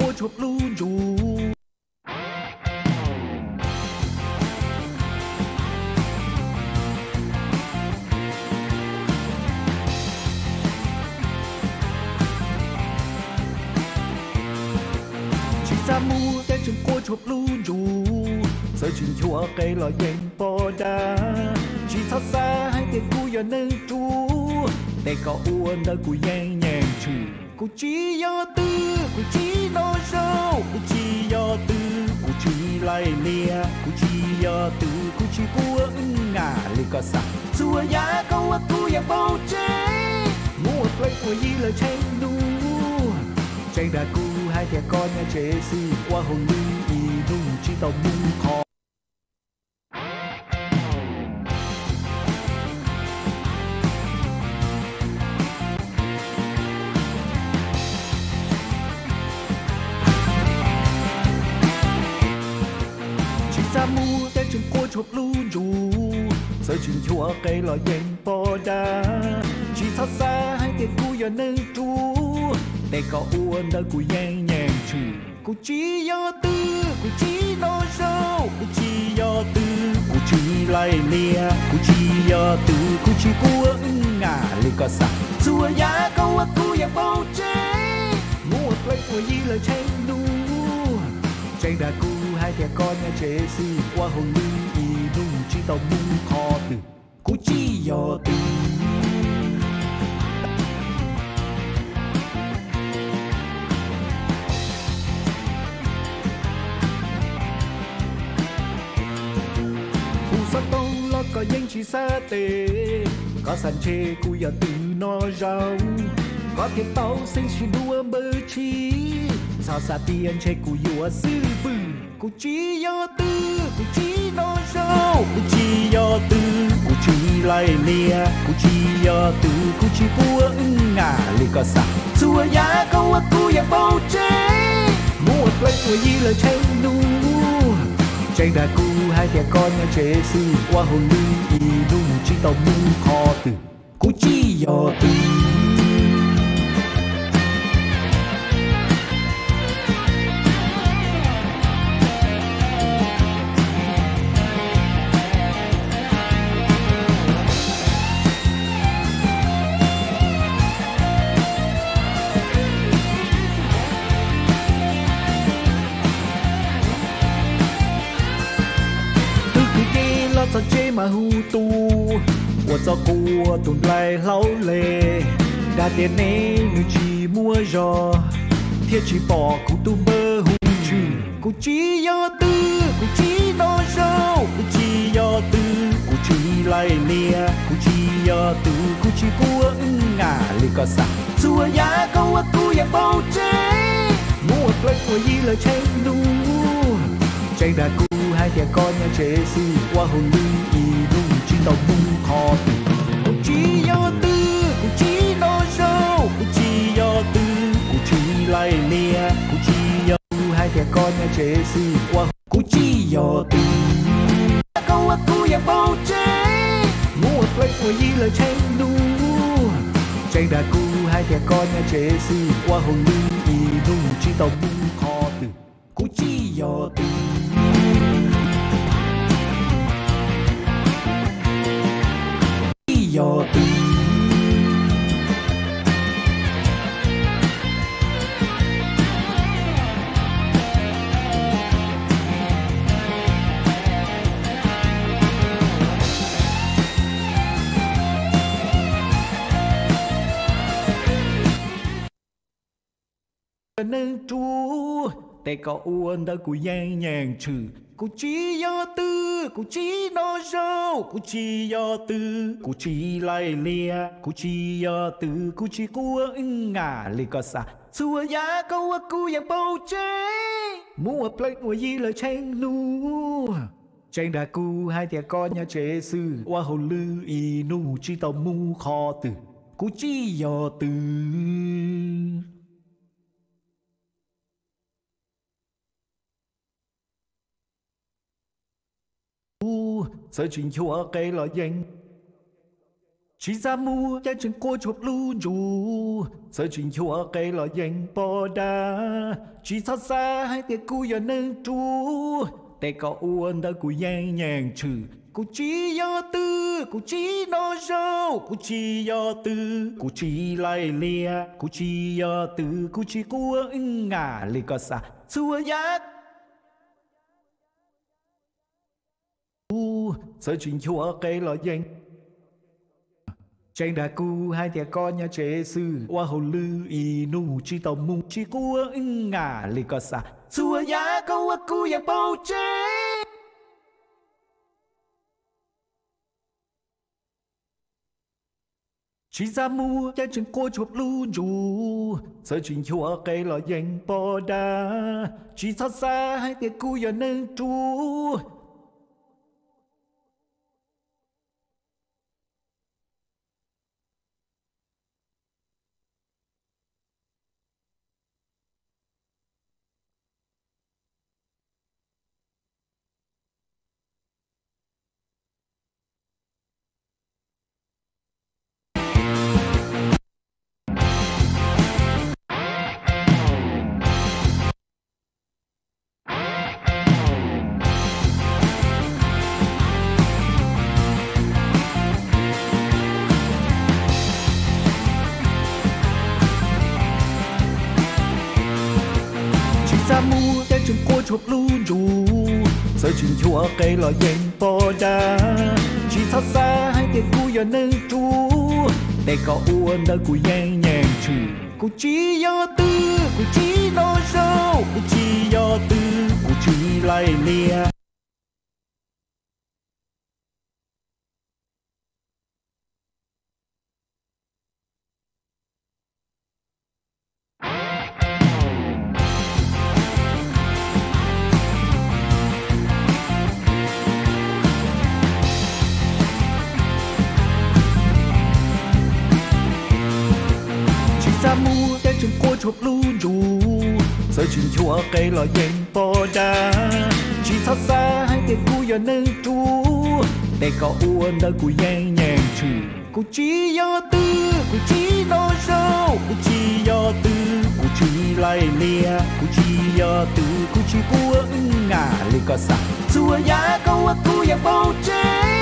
quaj tshuav plub ntsuv. Tsis txaj muag thiab tseem quaj tshuav plub ntsuv, txawm tsis nchuav qe los yeej pom dab. Tsis txhob xav hais tias kuv yog neeg ruam, tes koj ua ntawd kuv yeej nyeem tshwm. Kuv tsis yog twg, kuv tsis noj zaub, kuv tsis yog twg, kuv tsis laij liaj, kuv tsis yog twg, kuv tsis quaj wb ngam li koj xav. Txhua yam koj ua kuv yeej npau tsev, muab ua pleev ua yi lawm tsheej nus. Tseem dag kuv hais tias koj nyob tsev xwb ua hauj lwm ib hnub tsis tau mus qhov. Tsis txaj muag thiab tseem quaj tshuav plub ntsuv, txawm tsis nchuav qe los yeej pom dab. Tsis txhob xav hais tias kuv yog neeg ruam, tes koj ua ntawd kuv yeej nyeem tshwm. Kuv tsis yog twg, kuv tsis noj zaub, kuv tsis yog twg, kuv tsis laij liaj, kuv tsis yog twg, kuv tsis quaj wb ngam li koj xav. Txhua yam koj ua kuv yeej npau tsev, muab ua pleev ua yi lawm tsheej nus. Tseem dag kuv hais tias koj nyob tsev xwb ua hauj lwm ib hnub tsis tau mus qhov twg. Kuv tsis yog twg. Kuv xov tooj los koj yeej tsis xav teb, koj xav ntshe kuv yog twg noj zaub, koj thiaj tau xeeb tsis dua npawg tshis. Txhob xav tias ntshe kuv yuav xwb pwg. Kuv tsis yog twg, kuv tsis noj zaub, kuv tsis yog twg, kuv tsis laij liaj, kuv tsis yog twg, kuv tsis quaj wb ngam li koj xav. Txhua yam koj ua kuv yeej npau tsev, muab ua pleev ua yi lawm tsheej nus. Tseem dag kuv hais tias koj nyob tsev xwb ua hauj lwm ib hnub tsis tau mus qhov twg. Kuv tsis yog twg. Twb kwv yees los txog tsev mas hu tus, ua txoj quas tus nplaig hlau le, dag tias neb nws tsis muaj zog, thiaj tsis pom kuv tus npawg hu tshwm. Kuv tsis yog twg, kuv tsis noj zaub, kuv tsis yog twg, kuv tsis laij liaj, kuv tsis yog twg, kuv tsis quaj wb ngam li koj xav. Txhua yam koj ua kuv yeej npau tsev, muab ua pleev ua yi lawm tsheej nus. Tseem dag kuv hais tias koj nyob tsev xwb ua hauj lwm ib hnub tsis tau mus qhov twg. Kuv tsis yog twg, kuv tsis noj zaub, kuv tsis yog twg, kuv tsis laij liaj, kuv tsis yog, kuv hais tias koj nyob tsev xwb ua, kuv tsis yog twg. Koj ua kuv yeej npau tsev, muab ua pleev ua yi lawm tsheej nus. Tseem dag kuv hais tias koj nyob tsev xwb ua hauj lwm ib hnub tsis tau mus qhov twg. Kuv tsis yog twg. Tsis yog twg. Neeg ruam, tes koj ua ntawd kuv yeej nyeem tshwm. Kuv tsis yog twg, kuv tsis noj zaub, kuv tsis yog twg, kuv tsis laij liaj, kuv tsis yog twg, kuv tsis quaj wb ngam li koj xav. Txhua yam koj ua kuv yeej npau tsev, muab ua pleev ua yi lawm tsheej nus. Tseem dag kuv hais tias koj nyob tsev xwb ua hauj lwm ib hnub tsis tau mus qhov twg. Kuv tsis yog twg. Txawm tsis nchuav qe los yeej Tsis txaj muag caij tseem quaj tshuav plub ntsuj, txawm tsis nchuav qe los yeej pom dab. Tsis txhob xav hais tias kuv yog neeg ruam, tej koj ua ntawd kuv yeej nyeem tshwm. Kuv tsis yog twg, kuv tsis noj zaub, kuv tsis yog twg, kuv tsis laij liaj, kuv tsis yog twg, kuv tsis quaj ib ngas li koj xav. Txhua yam txawm tsis nchuav qe los yeej. Tseem dag kuv hais tias koj nyob tsev xwb, ua hauj lwm ib hnub tsis tau mus, tsis quaj ib ngas li koj xav. Txhua yam koj ua kuv yeej paub tseeb. Tsis txaj muag caij tseem quaj tshuav plub ntsuj, txawm tsis nchuav qe los yeej pom dab. Tsis txhob xav hais tias kuv yog neeg ruam. Tsis txaj muag caij tseem quaj tshuav plub ntsuj, txawm tsis nchuav qe los yeej pom dab. Tsis txhob xav hais tias kuv yog neeg ruam, tej koj ua ntawd kuv yeej nyeem tshwm. Kuv tsis yog twg, kuv tsis noj zaub, kuv tsis yog twg, kuv tsis laij liaj. Tsis txaj muag caij tseem quaj tshuav plub ntsuj, txawm tsis nchuav qe los yeej pom dab. Tsis txhob xav hais tias kuv yog neeg ruam, tej koj ua ntawd kuv yeej nyeem tshwm. Kuv tsis yog twg, kuv tsis noj zaub, kuv tsis yog twg, kuv tsis laij liaj, kuv tsis yog twg, kuv tsis quaj ib ngas li koj xav. Txhua yam koj ua kuv yeej paub tseeb.